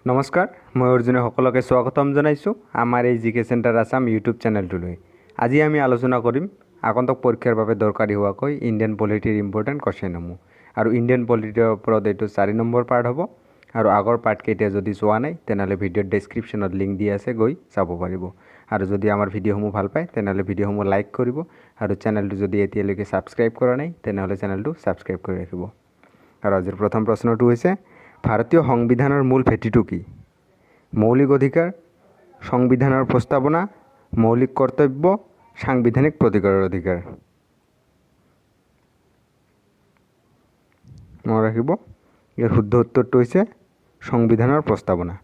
নমস্কাৰ, মই অৰ্জুনে সকলোকে স্বাগতম জনাইছোঁ আমাৰ এই জি কে চেণ্টাৰ আছাম ইউটিউব চেনেলটোলৈ। আজি আমি আলোচনা কৰিম আগন্তুক পৰীক্ষাৰ বাবে দৰকাৰী হোৱাকৈ ইণ্ডিয়ান পলিটিৰ ইম্পৰ্টেণ্ট কুৱেশ্যনসমূহ। আৰু ইণ্ডিয়ান পলিটিৰ ওপৰত এইটো 4 নম্বৰ পাৰ্ট হ'ব। আৰু আগৰ পাৰ্টকেইটা যদি চোৱা নাই, তেনেহ'লে ভিডিঅ'ৰ ডেছক্ৰিপশ্যনত লিংক দি আছে, গৈ চাব পাৰিব। আৰু যদি আমাৰ ভিডিঅ'সমূহ ভাল পায়, তেনেহ'লে ভিডিঅ'সমূহ লাইক কৰিব আৰু চেনেলটো যদি এতিয়ালৈকে ছাবস্ক্ৰাইব কৰা নাই, তেনেহ'লে চেনেলটো ছাবস্ক্ৰাইব কৰি ৰাখিব। আৰু আজিৰ প্ৰথম প্ৰশ্নটো হৈছে, ভাৰতীয় সংবিধানৰ মূল ভেটিটো কি? মৌলিক অধিকাৰ, সংবিধানৰ প্ৰস্তাৱনা, মৌলিক কৰ্তব্য, সাংবিধানিক প্ৰতিকাৰৰ অধিকাৰ। মনত ৰাখিব, ইয়াৰ শুদ্ধ উত্তৰটো হৈছে সংবিধানৰ প্ৰস্তাৱনা।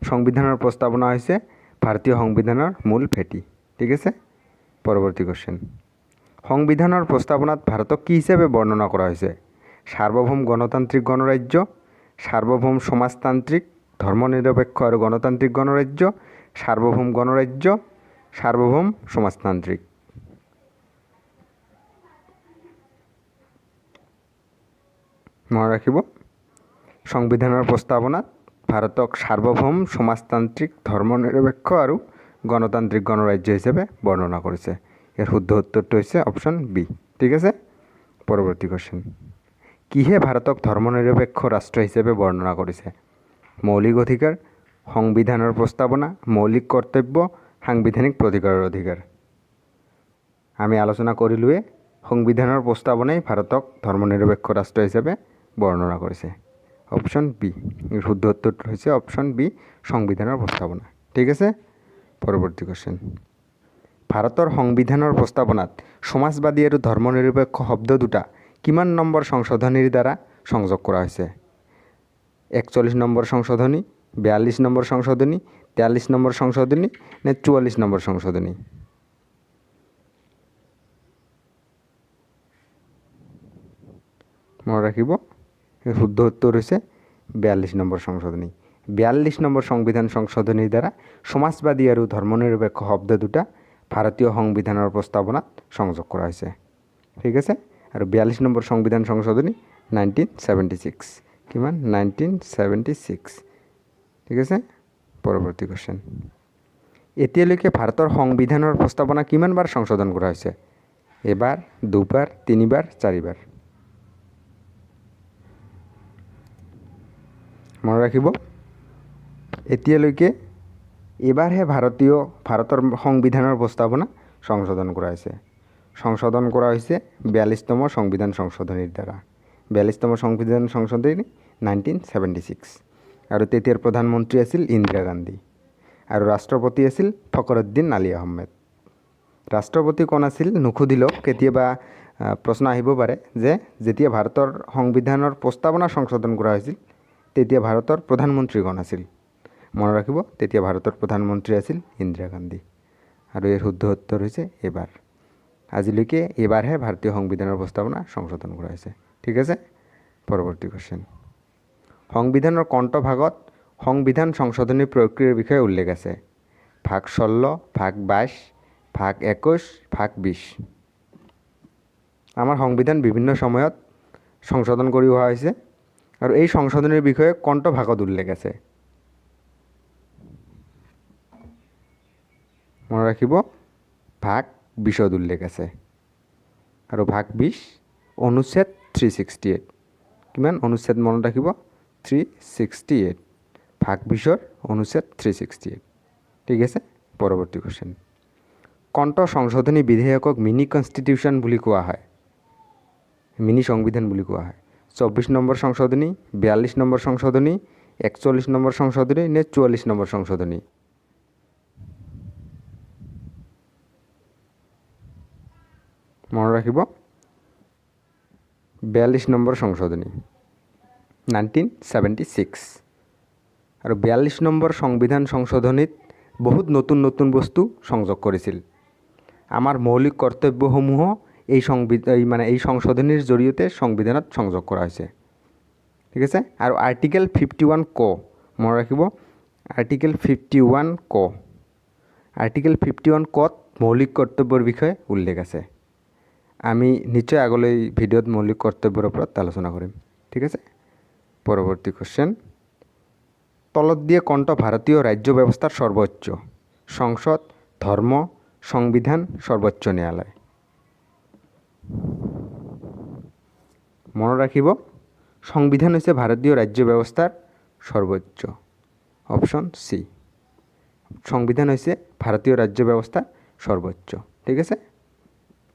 সংবিধানৰ প্ৰস্তাৱনা হৈছে ভাৰতীয় সংবিধানৰ মূল ভেটি। ঠিক আছে, পৰৱৰ্তী কুৱেশ্যন। সংবিধানৰ প্ৰস্তাৱনাত ভাৰতক কি হিচাপে বৰ্ণনা কৰা হৈছে? সাৰ্বভৌম গণতান্ত্ৰিক গণৰাজ্য, সাৰ্বভৌম সমাজতান্ত্ৰিক, ধৰ্মনিৰপেক্ষ আৰু গণতান্ত্ৰিক গণৰাজ্য, সাৰ্বভৌম গণৰাজ্য, সাৰ্বভৌম সমাজতান্ত্ৰিক। মনত ৰাখিব, সংবিধানৰ প্ৰস্তাৱনাত ভাৰতক সাৰ্বভৌম সমাজতান্ত্ৰিক, ধৰ্মনিৰপেক্ষ আৰু গণতান্ত্ৰিক গণৰাজ্য হিচাপে বৰ্ণনা কৰিছে। ইয়াৰ শুদ্ধ উত্তৰটো হৈছে অপশ্যন বি। ঠিক আছে, পৰৱৰ্তী কুৱেশ্যন। কিহে ভাৰতক ধৰ্মনিৰপেক্ষ ৰাষ্ট্ৰ হিচাপে বৰ্ণনা কৰিছে? মৌলিক অধিকাৰ, সংবিধানৰ প্ৰস্তাৱনা, মৌলিক কৰ্তব্য, সাংবিধানিক প্ৰতিকাৰৰ অধিকাৰ। আমি আলোচনা কৰিলোৱে, সংবিধানৰ প্ৰস্তাৱনাই ভাৰতক ধৰ্মনিৰপেক্ষ ৰাষ্ট্ৰ হিচাপে বৰ্ণনা কৰিছে। অপশ্যন বি, শুদ্ধ উত্তৰটো হৈছে অপশ্যন বি, সংবিধানৰ প্ৰস্তাৱনা। ঠিক আছে, পৰৱৰ্তী কুৱেশ্যন। ভাৰতৰ সংবিধানৰ প্ৰস্তাৱনাত সমাজবাদী আৰু ধৰ্মনিৰপেক্ষ শব্দ দুটা কিমান নম্বৰ সংশোধনীৰ দ্বাৰা সংযোগ কৰা হৈছে? 41 নম্বৰ সংশোধনী, 42 নম্বৰ সংশোধনী, 43 নম্বৰ সংশোধনী নে 44 নম্বৰ সংশোধনী? মনত ৰাখিব, শুদ্ধ উত্তৰ হৈছে 42 নম্বৰ সংশোধনী। 42 নম্বৰ সংবিধান সংশোধনীৰ দ্বাৰা সমাজবাদী আৰু ধৰ্মনিৰপেক্ষ শব্দ দুটা ভাৰতীয় সংবিধানৰ প্ৰস্তাৱনাত সংযোগ কৰা হৈছে। ঠিক আছে, আৰু 42 নম্বৰ সংবিধান সংশোধনী 1976। কিমান? 1976। ঠিক আছে, পৰৱৰ্তী কুৱেশ্যন। এতিয়ালৈকে ভাৰতৰ সংবিধানৰ প্ৰস্তাৱনা কিমানবাৰ সংশোধন কৰা হৈছে? এবাৰ, দুবাৰ, তিনিবাৰ, চাৰিবাৰ। মনত ৰাখিব, এতিয়ালৈকে এবাৰহে ভাৰতৰ সংবিধানৰ প্ৰস্তাৱনা সংশোধন কৰা হৈছে। সংশোধন কৰা হৈছে 42তম সংবিধান সংশোধনীৰ দ্বাৰা। 42তম সংবিধান সংশোধনী 1976। আৰু তেতিয়াৰ প্ৰধানমন্ত্ৰী আছিল ইন্দিৰা গান্ধী আৰু ৰাষ্ট্ৰপতি আছিল ফকৰুদ্দিন আলী আহমেদ। ৰাষ্ট্ৰপতি কোন আছিল নুসুধিলেও কেতিয়াবা প্ৰশ্ন আহিব পাৰে যে যেতিয়া ভাৰতৰ সংবিধানৰ প্ৰস্তাৱনা সংশোধন কৰা হৈছিল, তেতিয়া ভাৰতৰ প্ৰধানমন্ত্ৰী কোন আছিল? মনত ৰাখিব, তেতিয়া ভাৰতৰ প্ৰধানমন্ত্ৰী আছিল ইন্দিৰা গান্ধী। আৰু ইয়াৰ শুদ্ধ উত্তৰ হৈছে এবাৰ। আজিলৈকে এবাৰহে ভাৰতীয় সংবিধানৰ প্ৰস্তাৱনা সংশোধন কৰা হৈছে। ঠিক আছে, পৰৱৰ্তী কুৱেশ্যন। সংবিধানৰ কোনটো ভাগত সংবিধান সংশোধনী প্ৰক্ৰিয়াৰ বিষয়ে উল্লেখ আছে? ভাগ 16, ভাগ 22, ভাগ 21, ভাগ 20। আমাৰ সংবিধান বিভিন্ন সময়ত সংশোধন কৰি অহা হৈছে আৰু এই সংশোধনীৰ বিষয়ে কোনটো ভাগত উল্লেখ আছে? মনত ৰাখিব, ভাগ 20ত উল্লেখ আছে। আৰু ভাগ 20, অনুচ্ছেদ 368। কিমান অনুচ্ছেদ? মনত ৰাখিব, 368। ভাগ 20ৰ অনুচ্ছেদ 368। ঠিক আছে, পৰৱৰ্তী কুৱেশ্যন। কোনটো সংশোধনী বিধেয়কক মিনি কনষ্টিটিউশ্যন বুলি কোৱা হয়, মিনি সংবিধান বুলি কোৱা হয়? 24 নম্বৰ সংশোধনী, 42 নম্বৰ সংশোধনী, 41 নম্বৰ সংশোধনী নে 44 নম্বৰ সংশোধনী? মনত ৰাখিব, 42 নম্বৰ সংশোধনী, 1976। আৰু 42 নম্বৰ সংবিধান সংশোধনীত বহুত নতুন নতুন বস্তু সংযোগ কৰিছিল। আমাৰ মৌলিক কৰ্তব্যসমূহো এই মানে এই সংশোধনীৰ জৰিয়তে সংবিধানত সংযোগ কৰা হৈছে। ঠিক আছে, আৰু আৰ্টিকেল 51 ক, মনত ৰাখিব, আৰ্টিকেল 51 ক, আৰ্টিকেল 51 কত মৌলিক কৰ্তব্যৰ বিষয়ে উল্লেখ আছে। আমি নিশ্চয় আগলৈ ভিডিঅ'ত মৌলিক কৰ্তব্যৰ ওপৰত আলোচনা কৰিম। ঠিক আছে, পৰৱৰ্তী কুৱেশ্যন। তলত দিয়া কোনটো ভাৰতীয় ৰাজ্য ব্যৱস্থাৰ সৰ্বোচ্চ? সংসদ, ধৰ্ম, সংবিধান, সৰ্বোচ্চ ন্যায়ালয়। মনত ৰাখিব, সংবিধান হৈছে ভাৰতীয় ৰাজ্য ব্যৱস্থাৰ সৰ্বোচ্চ। অপশ্যন চি, সংবিধান হৈছে ভাৰতীয় ৰাজ্য ব্যৱস্থাৰ সৰ্বোচ্চ। ঠিক আছে,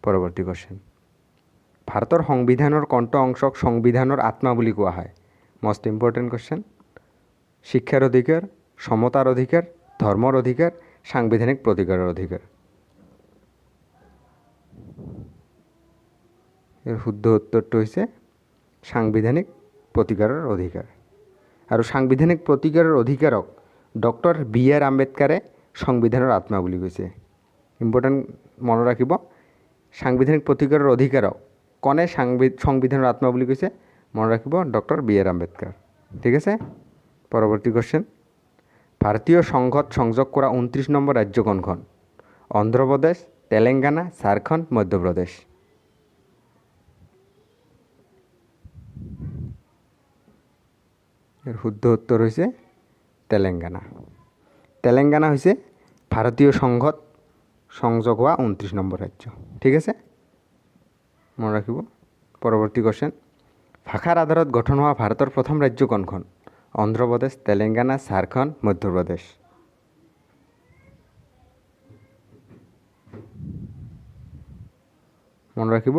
পৰৱৰ্তী কুৱেশ্যন। ভাৰতৰ সংবিধানৰ কোনটো অংশক সংবিধানৰ আত্মা বুলি কোৱা হয়? Most important question. শিক্ষাৰ অধিকাৰ, সমতাৰ অধিকাৰ, ধৰ্মৰ অধিকাৰ, সাংবিধানিক প্ৰতিকাৰৰ অধিকাৰ। ইয়াৰ শুদ্ধ উত্তৰটো হৈছে সাংবিধানিক প্ৰতিকাৰৰ অধিকাৰ। আৰু সাংবিধানিক প্ৰতিকাৰৰ অধিকাৰক ডক্টৰ বি আৰ আম্বেদকাৰে সংবিধানৰ আত্মা বুলি কৈছে। ইম্পৰ্টেণ্ট, মনত ৰাখিব, সাংবিধানিক প্ৰতিকাৰৰ অধিকাৰক কোনে সংবিধানৰ আত্মা বুলি কৈছে? মনত ৰাখিব, ডক্টৰ বি আৰ আম্বেদকাৰ। ঠিক আছে, পৰৱৰ্তী কুৱেশ্যন। ভাৰতীয় সংঘত সংযোগ কৰা 29 নম্বৰ ৰাজ্য কোনখন? অন্ধ্ৰপ্ৰদেশ, তেলেংগানা, ঝাৰখণ্ড, মধ্যপ্ৰদেশ। ইয়াৰ শুদ্ধ উত্তৰ হৈছে তেলেংগানা। তেলেংগানা হৈছে ভাৰতীয় সংঘত সংযোগ হোৱা 29 নম্বৰ ৰাজ্য। ঠিক আছে, মনত ৰাখিব। পৰৱৰ্তী কুৱেশ্যন। ভাষাৰ আধাৰত গঠন হোৱা ভাৰতৰ প্ৰথম ৰাজ্য কোনখন? অন্ধ্ৰপ্ৰদেশ, তেলেংগানা, ঝাৰখণ্ড, মধ্যপ্ৰদেশ। মনত ৰাখিব,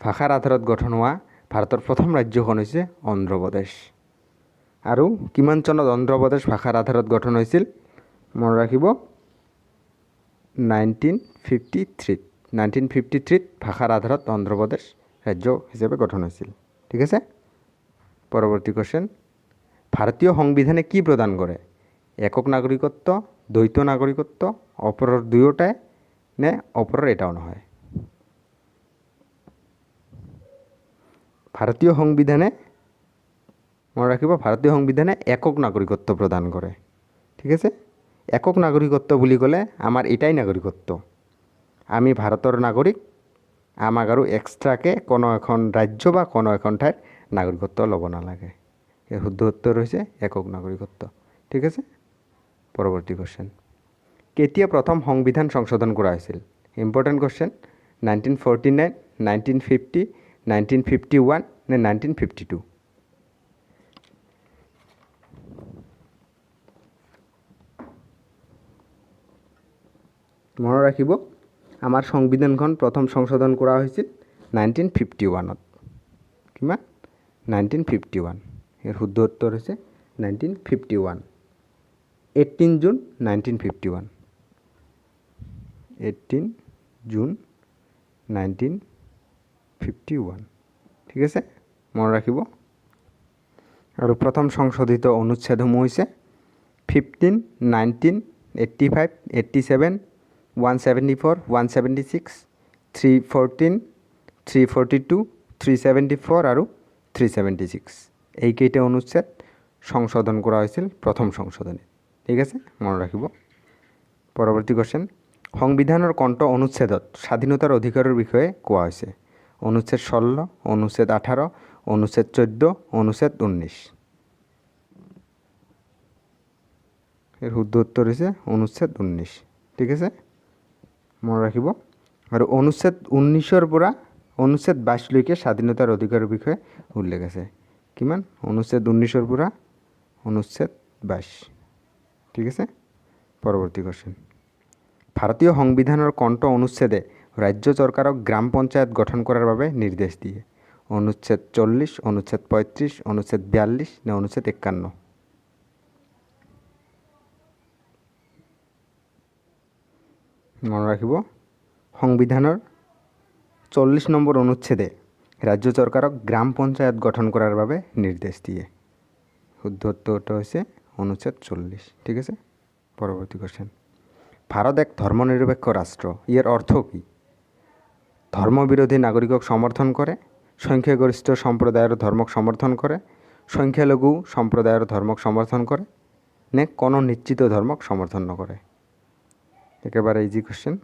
ভাষাৰ আধাৰত গঠন হোৱা ভাৰতৰ প্ৰথম ৰাজ্যখন হৈছে অন্ধ্ৰপ্ৰদেশ। আৰু কিমান চনত অন্ধ্ৰপ্ৰদেশ ভাষাৰ আধাৰত গঠন হৈছিল? মনত ৰাখিব, 1953ত। 1953ত ভাষাৰ আধাৰত অন্ধ্ৰপ্ৰদেশ ৰাজ্য হিচাপে গঠন হৈছিল। ঠিক আছে, পৰৱৰ্তী কুৱেশ্যন। ভাৰতীয় সংবিধানে কি প্ৰদান কৰে? একক নাগৰিকত্ব, দ্বৈত নাগৰিকত্ব, ওপৰৰ দুয়োটাই নে ওপৰৰ এটাও নহয়? ভাৰতীয় সংবিধানে, মনত ৰাখিব, ভাৰতীয় সংবিধানে একক নাগৰিকত্ব প্ৰদান কৰে। ঠিক আছে, একক নাগৰিকত্ব বুলি ক'লে আমাৰ এটাই নাগৰিকত্ব, আমি ভাৰতৰ নাগৰিক, আমাক আৰু এক্সট্ৰাকৈ কোনো এখন ৰাজ্য বা কোনো এখন ঠাইৰ নাগৰিকত্ব ল'ব নালাগে। ইয়াৰ শুদ্ধ উত্তৰ হৈছে একক নাগৰিকত্ব। ঠিক আছে, পৰৱৰ্তী কুৱেশ্যন। কেতিয়া প্ৰথম সংবিধান সংশোধন কৰা হৈছিল? Important question. 1949, 1950, 1951 নে 1952? মনত ৰাখিব, আমাৰ সংবিধানখন প্ৰথম সংশোধন কৰা হৈছিল 1951ত। কিমান? 1951। ইয়াৰ শুদ্ধ উত্তৰ হৈছে 1951, 18 June 1951। 18 June 1951। ঠিক আছে, মনত ৰাখিব। আৰু প্ৰথম সংশোধিত অনুচ্ছেদসমূহ হৈছে 15, 19, 85, 87, 174, 176, 314, 342, 374 আৰু 376। এইকেইটা অনুচ্ছেদ সংশোধন কৰা হৈছিল প্ৰথম সংশোধনীত। ঠিক আছে, মনত ৰাখিব। পৰৱৰ্তী কুৱেশ্যন। সংবিধানৰ কোনটো অনুচ্ছেদত স্বাধীনতাৰ অধিকাৰৰ বিষয়ে কোৱা হৈছে? অনুচ্ছেদ 16, অনুচ্ছেদ 18, অনুচ্ছেদ 14, অনুচ্ছেদ 19। ইয়াৰ শুদ্ধ উত্তৰ হৈছে অনুচ্ছেদ 19। ঠিক আছে, মনত ৰাখিব। আৰু অনুচ্ছেদ 19ৰ পৰা অনুচ্ছেদ 22লৈকে স্বাধীনতাৰ অধিকাৰৰ বিষয়ে উল্লেখ আছে। কিমান? অনুচ্ছেদ 19ৰ পৰা অনুচ্ছেদ 22। ঠিক আছে, পৰৱৰ্তী কুৱেশ্যন। ভাৰতীয় সংবিধানৰ কোনটো অনুচ্ছেদে ৰাজ্য চৰকাৰক গ্ৰাম পঞ্চায়ত গঠন কৰাৰ বাবে নিৰ্দেশ দিয়ে? অনুচ্ছেদ 40, অনুচ্ছেদ 35, অনুচ্ছেদ 42 নে অনুচ্ছেদ 51? মনত ৰাখিব, সংবিধানৰ 40 নম্বৰ অনুচ্ছেদে ৰাজ্য চৰকাৰক গ্ৰাম পঞ্চায়ত গঠন কৰাৰ বাবে নিৰ্দেশ দিয়ে। শুদ্ধ উত্তৰটো হৈছে অনুচ্ছেদ 40। ঠিক আছে, পৰৱৰ্তী কুৱেশ্যন। ভাৰত এক ধৰ্মনিৰপেক্ষ ৰাষ্ট্ৰ, ইয়াৰ অৰ্থ কি? ধৰ্মবিৰোধী নাগৰিকক সমৰ্থন কৰে, সংখ্যাগৰিষ্ঠ সম্প্ৰদায়ৰ ধৰ্মক সমৰ্থন কৰে, সংখ্যালঘু সম্প্ৰদায়ৰ ধৰ্মক সমৰ্থন কৰে নে কোনো নিশ্চিত ধৰ্মক সমৰ্থন নকৰে? একেবাৰে ইজি কুৱেশ্যন।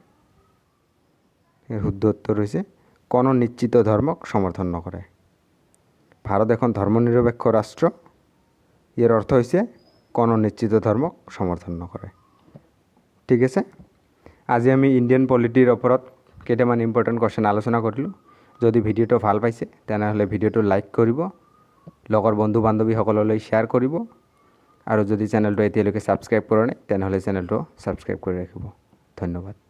ইয়াৰ শুদ্ধ উত্তৰ হৈছে কোনো নিশ্চিত ধৰ্মক সমৰ্থন নকৰে। ভাৰত এখন ধৰ্মনিৰপেক্ষ ৰাষ্ট্ৰ, ইয়াৰ অৰ্থ হৈছে কোনো নিশ্চিত ধৰ্মক সমৰ্থন নকৰে। ঠিক আছে, আজি আমি ইণ্ডিয়ান পলিটিৰ ওপৰত কেইটামান ইম্পৰ্টেণ্ট কুৱেশ্যন আলোচনা কৰিলোঁ। যদি ভিডিঅ'টো ভাল পাইছে, তেনেহ'লে ভিডিঅ'টো লাইক কৰিব, লগৰ বন্ধু বান্ধৱীসকললৈ শ্বেয়াৰ কৰিব আৰু যদি চেনেলটো এতিয়ালৈকে ছাবস্ক্ৰাইব কৰা নাই, তেনেহ'লে চেনেলটো ছাবস্ক্ৰাইব কৰি ৰাখিব। ধন্যবাদ।